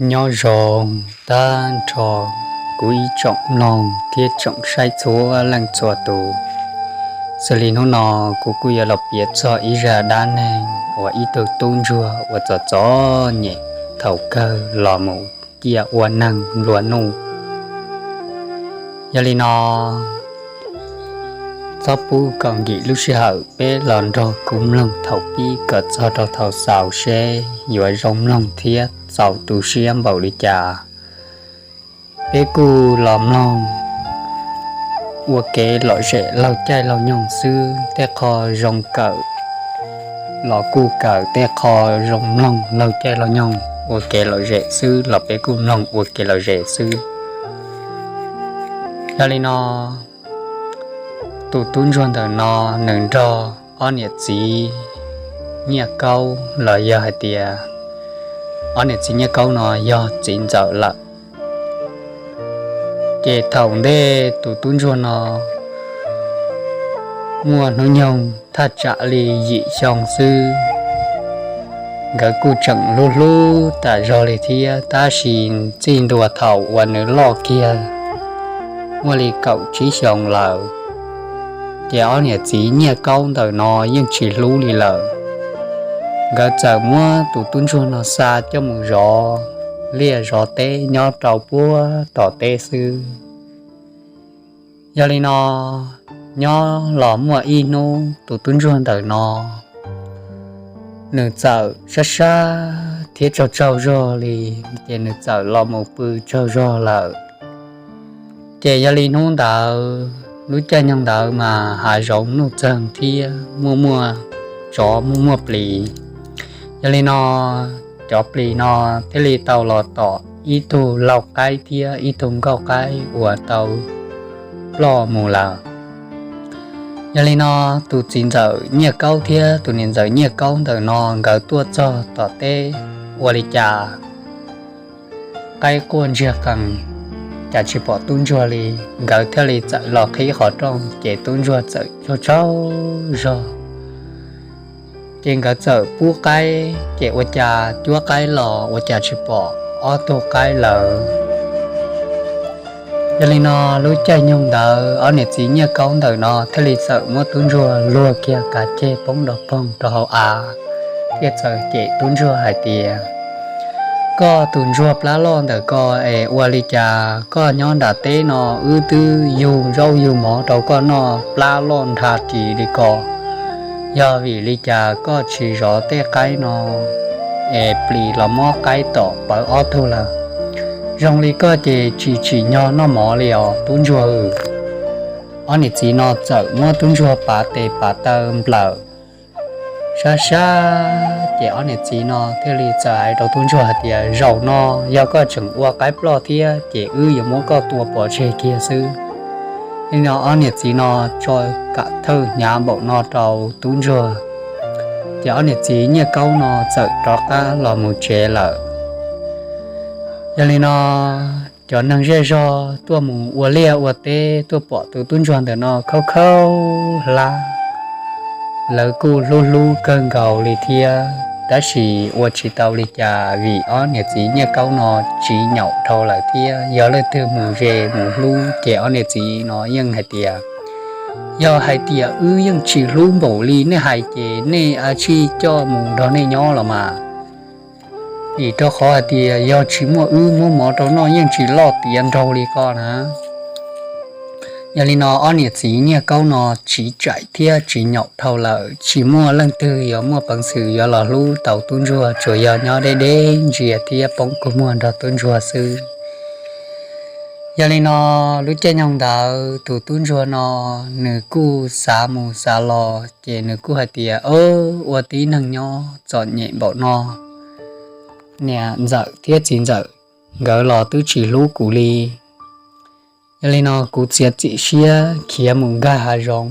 Nyob zoo tag nrho kuv ib tsoom mloog thiab tsoom saib txhua leej txhua tus. Xws li hnub no kuv kuj yuav los piav txog ib zaj dab neeg uas ib tug tub ntsuag uas txom txom nyem thaum kawg los mus ciaj ua neeg nplua nuj. Yog li no, txhob pub kom nkim lub sij hawm, peb los nrog kuv mloog thaum pib kom txog rau thaum xaus seb yuav zoo mloog thiab txaus tu siab npaum li cas. Peb kuj los mloog ua kev lom zem laug caij laug nyoog xwb, tej qho zoo kawm los kuj kawm, tej qho zoo mloog laug caij laug nyoog ua kev lom zem xwb los peb kuj mloog ua kev lom zem xwb. Yog li no, tus tub ntsuag ntawm no nws nrog ob niam txiv Nyiaj Kaub los yog hais tias ob niam txiv Nyiaj Kaub no yog txiv ntxawm lawm. Ces thaum ntej tus tub ntsuag no muaj hnub nyoog thaj tsam li yim xyoo xwb. Nkawd kuj tseem hlub hlub tas zog li thiab, tab sis txij ntua thaum uas nws loj kiag muaj li kaum tsib xyoos lawm, ces ob niam txiv Nyiaj Kaub ntawm no yeej tsis hlub li lawm. Nkawd txawm muab tus tub ntsuag no xa coj mus zov liaj zov teb nyob rau puag tom teb xwb. Yog li no, nyob los muaj ib hnub tus tub ntsuag ntawm no nws txawm sab sab thiab tsaug tsaug zog li, ces nws txawm los mus pw tsaug zog lawm. Ces yog li hnub ntawd, lub caij nyoog ntawd mas hav zoov nuj txeeg thiab muaj muaj tsov muaj muaj plis. Yog li no, cov plis no thiaj li tau los tom ib tug lau qaib thiab ib tug nkauj qaib uas tau ploj mus lawm. Yog li no, tus txiv ntxawm Nyiaj Kaub thiab tus niam ntxawm Nyiaj Kaub ntawm no nkawd tuaj txog tom teb ua li cas qaib quaj ntsiag qees, cas tsis pom tub ntsuag li. Nkawd thiaj li txawm los qhib qhov rooj, ces tub ntsuag txawm tsaug tsaug zog. Ces nkawd txawm pub qaib, ces ua cas cuab qaib los ua cas tsis pom ob tug qaib lawm. Yog li no, lub caij nyoog ntawd ob niam txiv Nyiaj Kaub ntawm no thiaj li txawm muab tub ntsuag luag kiag kav ceg poob dog poog rau hauv av, thiaj txawm cem tub ntsuag hais tias, koj tus ntsuag plab loj ntawm ko es ua li cas koj nyob nram teb no wb twb yug zaub yug mov rau koj noj plab loj nrha ris li ko, yog vim li cas koj tsis zov tej qaib no es plis los muab qaib tom pawv ob tug lawm? Zoo li koj ces tsis tsim nyog noj mov li os tub ntsuag. Ob niam txiv no txawm muab tub ntsuag pav tes pav taw nplawm sab sab, ces ob niam txiv no thiaj li txawm hais rau tub ntsuag hais tias, zaum no yog koj tseem ua qaib ploj thiab ces wb yuav muab koj tua pov tseg kiag xwb. Li no ob niam txiv no tso kam thawj hnyav npaum no rau tub ntsuag, ces ob niam txiv Nyiaj Kaub no txawm rov qab los mus tsev lawm. Yog li no, cov neeg zej zog tuaj mus ua liaj ua teb tuaj pom tus tub ntsuag ntawm no khaub khaub hlab, lawv kuj hlub hlub kawg nkaus li thiab, tab sis ua tsis tau li cas vim ob niam txiv Nyiaj Kaub no tsiv nyaum dhau lawm thiab. Yog leej twg mus ze mus hlub ces ob niam txiv no yeej hais tias, yog hais tias wb yeej tsis hlub npaum li nej hais ces nej a tsij coj mus nrog nej nyob los mas, vim rau qhov hais tias yog tsis muaj wb muab mov rau noj yeej tsis loj tiav nraug li koj na. Yog li no ob niam txiv Nyiaj Kaub no tsiv tsaim thiab tsiv nyaum dhau lawm, tsis muaj leej twg yuav muaj peev xwm yuav los hlub tau tub ntsuag, tsuas yog nyob deb deb ntsia thiab poob kua muag nrog tub ntsuag xwb. Yog li no, lub caij nyoog ntawd tus tub ntsuag no nws kuj xav mus xav los ces nws kuj hais tias, o, ua tib neeg nyob txom nyem npaum no, niam ntxawm thiab txiv ntxawm nkawd los twb tsis hlub kuv li. Yog li no kuv txiav txim siab khiav mus nkag hav zoov,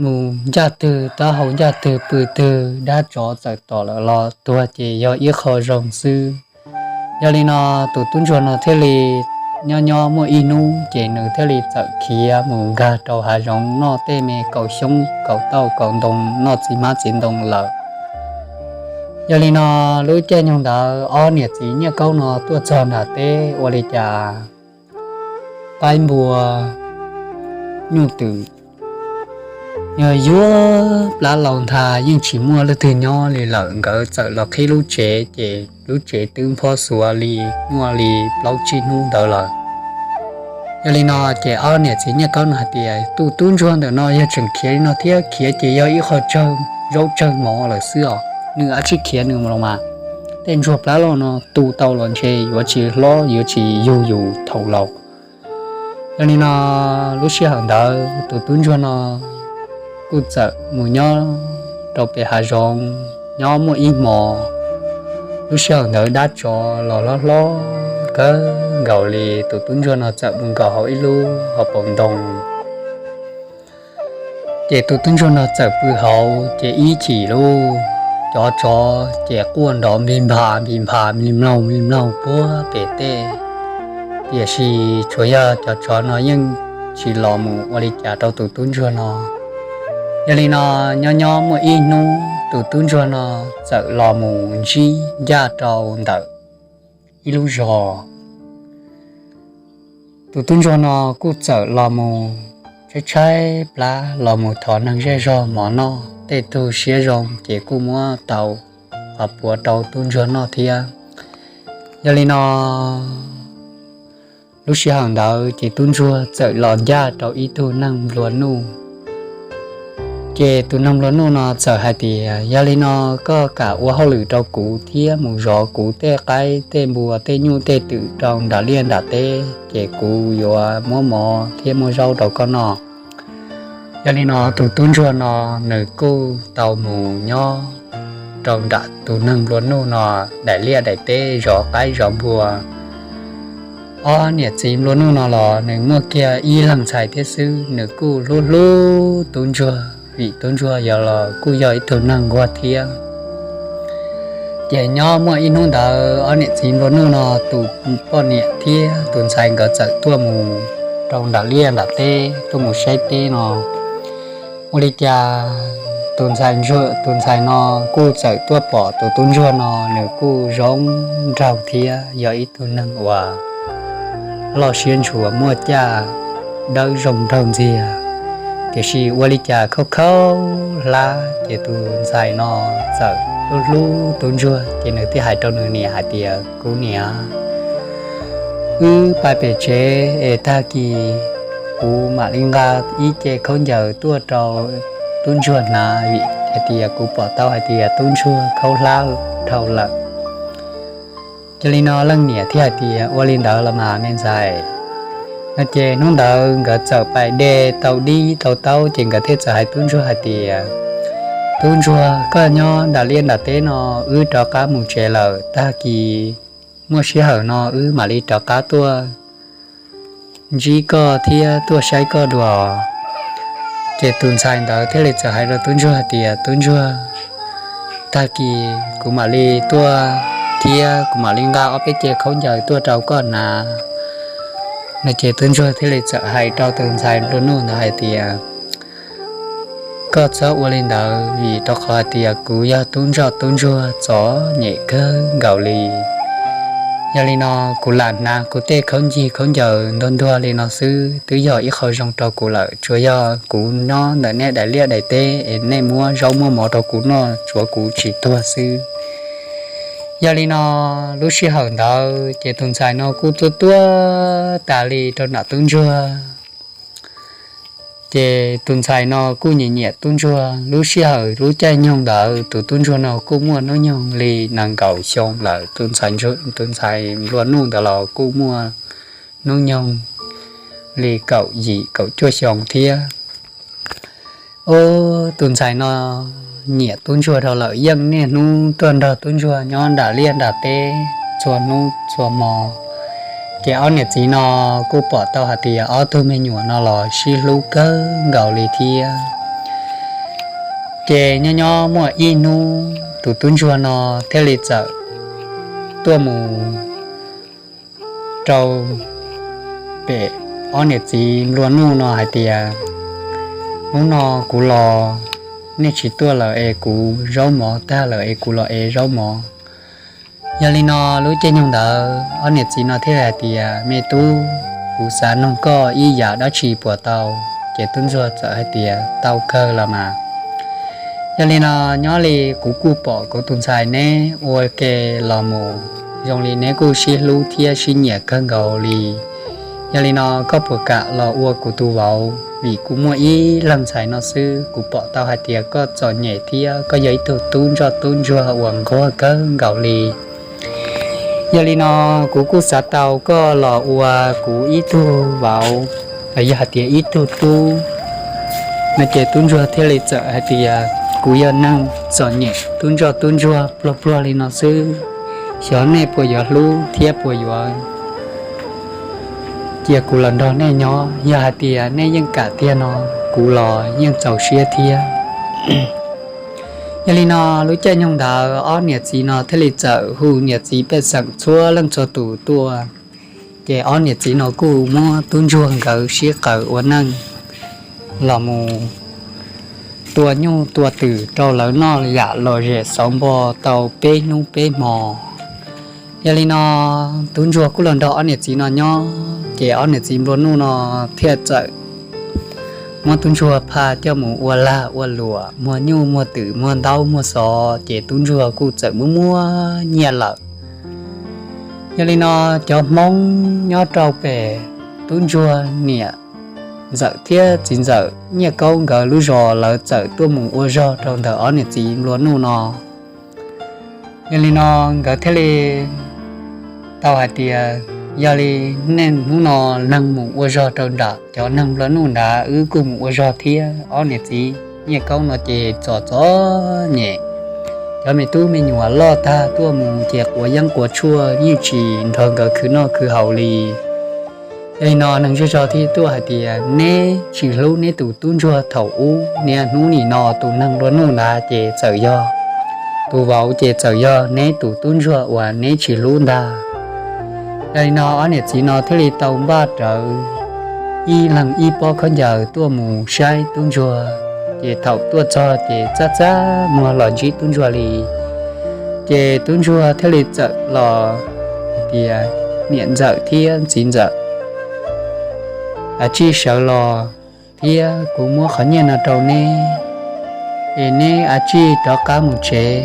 mus ncaj twg taub hau ncaj twg pw twg, dab tsov txawm tom lawm los tuag ces yog ib qho zoo xwb. Yog li no tus tub ntsuag no thiaj li nyob nyob muaj ib hnub ces nws thiaj li txawm khiav mus nkag rau hav zoov noj tej me kaum xyoob kaum tauj kaum ntoo, noj txiv hmab txiv ntoo lawm. Yog li no, lub caij nyoog ntawd ob niam txiv Nyiaj Kaub no tuaj txog nram teb ua li cas qaib npua nyuj twm yog yuav plab laus ntag, yeej tsis muaj leej twg nyob li lawm. Nkawd txawm los qhib lub tsev, ces lub tsev twb nphob xuav li muaj li plaub tsib hnub ntawd lawm. Yog li no, ces ob niam txiv Nyiaj Kaub no hais tias, tus tub ntsuag ntawm no yog tseem khiav li no thiab, khiav ces yog ib qho tsawg zaub tsawg mov lawm xwb os, nws ua tsis khiav nws los mas. Tej ntsuag plab loj no tu tau los ntshe yuav tsis hlob yuav tsis yug yus thaum laus. Yog li no, lub sij hawm ntawd tus tub ntsuag no kuj txawm mus nyob rau pem hav zoov nyob muaj ib hmos. Lub sij hawm ntawd dab tsov los hlob hlob kawg nkaus li, tus tub ntsuag no txawm mus nkaum hauv ib lub hauv paus ntoo. Ces tus tub ntsuag no txawm pw hauv, ces ib chim lub cov tsov ces quaj nrov npig npha npig npha nplig mloog nplig mloog puag pem tej. Tiam sis tsuas yog cov tsov no yeej tsis los mus ua li cas rau tus tub ntsuag no. Yog li no, nyob nyob muaj ib hnub tus tub ntsuag no txawm los mus ntsib ncaj rau ntawm ib lub zos. Tus tub ntsuag no kuj txawm los mus tshaib tshaib plab los mus thov neeg zej zog mov noj, tej tug siab zoo ces kuj muab tau qhov puav rau tub ntsuag noj thiab. Yog li no, lub sij hawm ntawd ces tub ntsuag txawm los ncaj rau ib tug neeg nplua nuj. Ces tus neeg nplua nuj no txawm hais tias, yog li no, koj kam ua hauj lwm rau kuv thiab mus zov kuv tej qaib tej npua tej nyuj tej twm rau nram liaj nram teb, ces kuv yuav muab mov thiab muab zaub rau koj noj. Yog li no tus tub ntsuag no nws kuj tau mus nyob rau nram tus neeg nplua nuj no daim liaj daim teb zov qaib zov npua. Ob niam txiv nplua nuj no los nws muaj kiag ib leeg ntxhais thiab xwb, nws kuj hlub hlub tub ntsuag vim tub ntsuag yog los kuj yog ib tug neeg nquag thiab. Ces nyob muaj ib hnub ntawd ob niam txiv nplua nuj no tus poj niam thiab tus ntxhais nkawd txawm tuaj mus rau nram liaj nram teb tuaj mus saib teb no. Ua li cas tus ntxhais ntsuag tus ntxhais no kuj txawm tuaj pom tus tub ntsuag no nws kuj zoo nraug thiab yog ib tug neeg uas loj siab ntshua muaj caj dawb zoo nraug ntxiag. Tiam sis ua li cas khaub khaub hlab ces tus ntxhais no txawm hlub hlub tub ntsuag ces nws thiaj hais rau nws niam hais tias, kuv niam, wb pais pem tsev es tag kis kuv mam li nqa ib ce khaub ncaws tuaj rau tub ntsuag hnav vim hais tias kuv pom tau hais tias tub ntsuag khaub hlab dhau lawm. Ces li no leej niam thiaj hais tias, ua li ntawd los mas me ntxhais. No ces hnub ntawd nkawd txawm pais de tau dib tau taub ces nkawd thiaj txawm hais tub ntsuag hais tias, tub ntsuag, koj nyob nram liaj nram teb no, wb rov qab mus tsev lawm, tag kis muaj sij hawm no wb mam li rov qab tuaj ntsib koj thiab tuaj saib koj dua. Ces tus ntxhais ntawd thiaj li txawm hais rau tub ntsuag hais tias, tub ntsuag, tag kis kuv mam li tuaj thiab kuv mam li nqa ob peb ce khaub ncaws tuaj rau koj hnav. No ces tub ntsuag thiaj li txawm hais rau tus ntxhais nplua nuj ntawd hais tias, koj txhob ua li ntawd vim rau qhov hais tias kuv yog tub ntsoj tub ntsuag txom nyem kawg nkaus li. Yog li no kuv lam hnav kuv tej khaub ncig khaub ncaws ntuag ntuag li no xwb twb yog ib qho zoo rau kuv lawm, tsuas yog kuv nyob ntawm nej daim liaj daim teb es nej muab zaub muab mov rau kuv noj tsuav kuv tsis tuag xwb. Yog li no lub sij hawm ntawd ces tus ntxhais no kuj tuaj tuaj tas li rau nram tub ntsuag. Ces tus ntxhais no kuj nyiam nyiam tub ntsuag. Lub sij hawm lub caij nyoog ntawd tus tub ntsuag no kuj muaj hnub nyoog li nees nkaum xyoo lawm, tus ntxhais ntsu- tus ntxhais nplua nuj ntawd los kuj muaj hnub nyoog li kaum yim kaum cuaj xyoo thiab. Ub, tus ntxhais no nyiam tub ntsuag dhau lawm, yeej niaj hnub tuaj nrog tub ntsuag nyob nram liaj nram teb txhua hnub txhua hmo. Ces ob niam txiv no kuj pom tau hais tias ob tug me nyuam no los sib hlub kawg nkaus li thiab. Ces nyob nyob muaj ib hnub tus tub ntsuag no thiaj li txawm tuaj mus rau pem ob niam txiv nplua nuj no hais tias, hnub no kuv los nej tsis tuaj lawm es kuv zaub mov tag lawm es kuv los ev zaub mov. Yog li no lub caij nyoog ntawd ob niam txiv no thiaj li hais tias, Me tub, kuv xav noog koj ib yam dab tsi puas tau? Ces tub ntsuag txawm hais tias, Tau kawg los mas. Yog li no nyob li kuv kuj pom kuv tus ntxhais neb ua ke los mus, zoo li neb kuj sib hlub thiab sib nyiam kawg nkaus li. Yog li no koj puas kam los ua kuv tus vauv? Vim kuv muaj ib leeg ntxhais no xwb, kuv pom tau hais tias koj txom nyem thiab koj yog ib tug tub ntsoj tub ntsuag uas nquag kawg nkaus li. Yog li no kuv kuj xav tau koj los ua kuv ib tug vauv, los yog hais tias ib tug tub. No ces tub ntsuag thiaj li txawm hais tias, Kuv yog neeg txom nyem tub ntsoj tub ntsuag pluag pluag li no xwb, xyov nej puas yuav hlub thiab puas yuav cia kuv los nrog nej nyob. Yog hais tias nej yeej kam tiag no, kuv los yeej txaus siab thiab. Yog li no lub caij nyoog ntawd ob niam txiv no thiaj li txawm hu niam txiv pej xeem txhua leej txhua tus tuaj. Ces ob niam txiv no kuj muab tub ntsuag nkawd sib qawm ua neej los mus tua nyuj tua twm rau lawv noj yam lom zem xauv npo tau peb hnub peb hmo. Yog li no tub ntsuag kuj los nrog ob niam txiv no nyob, ces ob niam txiv nplua nuj no thiaj txawm muab tub ntsuag pha coj mus ua lag ua luam, muag nyuj muag twm, muag ntaub muag xov, ces tub ntsuag kuj txawm muaj muaj nyiaj lawm. Yog li no cov Hmoob nyob rau pem tub ntsuag niam ntxawm thiab txiv ntxawm Nyiaj Kaub nkawd lub zos, lawv txawm tuaj mus ua zog rau ntawm ob niam txiv nplua nuj no. Yog li no nkawd thiaj li tau hais tias, Yog li nej hnub no neeg mus ua zog rau nram cov neeg nplua nuj nrad, wb kuj mus ua zog thiab. Ob niam txiv Nyiaj Kaub no ces txom txom nyem, cov me tub me nyuam loj tag tuaj mus ces quav yeeb quav tshuaj, yeej tsis nrog nkawd khwv noj khwv haus li. Yog li no neeg zej zog thiaj tuaj hais tias, Neb tsis hlub neb tus tub ntsuag thaum ub, niaj hnub nim no tus neeg nplua nuj ntawd ces txawm yog tus vauv, ces txawm yog neb tus tub ntsuag uas neb tsis hlub ntag. Yog li no ob niam txiv no thiaj li tau npaj rawv ib leeg ib pob khaub ncaws tuaj mus saib tub ntsuag. Ces thaum tuaj txog ces txaj txaj muag los ntsib tub ntsuag li. Ces tub ntsuag thiaj li txawm los hais tias, Niam ntxawm thiab txiv ntxawm, av tsij sawv los thiab kuv muab qhov nyiaj no rau neb, es neb av tsij rov qab mus tsev,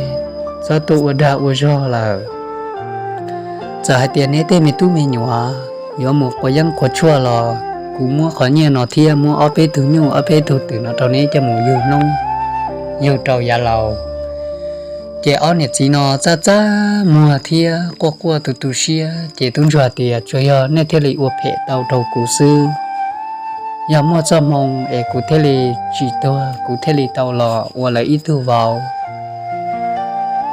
txhob tuaj ua dag ua zog lawm. Txawm hais tias neb tej me tub me nyuam yuav mus quav yeeb quav tshuaj los kuv muab qhov nyiaj no thiab muab ob peb tug nyuj ob peb tug twm no rau neb coj mus yug hnub yug rau yav laus. Ces ob niam txiv no txaj txaj muag thiab quaj quaj tu tu siab, ces tub ntsuag tias, Tsuas yog nej thiaj li ua phem tau rau kuv xwb. Yog muaj txoj hmoo es kuv thiaj li tsis tuag, kuv thiaj li tau los ua lawv ib tug vauv.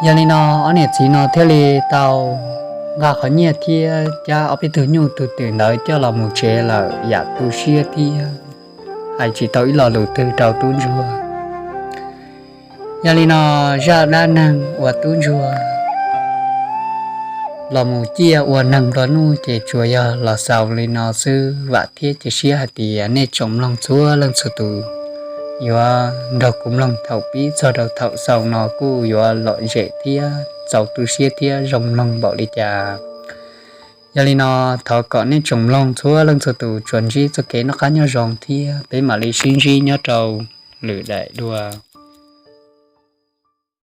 Yog li no ob niam txiv no thiaj li tau nqa qhov nyiaj thiab cab ob peb tug nyuj tug twm ntawd coj los mus tsev lawm yam tu siab thiab hais tsis tau ib lo lus twg rau tub ntsuag. Yog li no zaj dab neeg uas tub ntsuag los mus ciaj ua neeg nplua nuj ces tsuas yog los xaus li no xwb, vam thiab cia siab hais tias nej tsoom mloog txhua leej txhua tus yuav nrog kuv mloog thaum pib txog rau thaum xaus no kuj yuav lom zem thiab txaus tu siab thiab zoo mloog npaum li cas. Yog li no thov kom nej tsoom mloog txhua leej txhua tus tsuas ntsib txoj kev noj qab nyob zoo thiab peb mam li sib ntsib nyob rau lwm daim dua.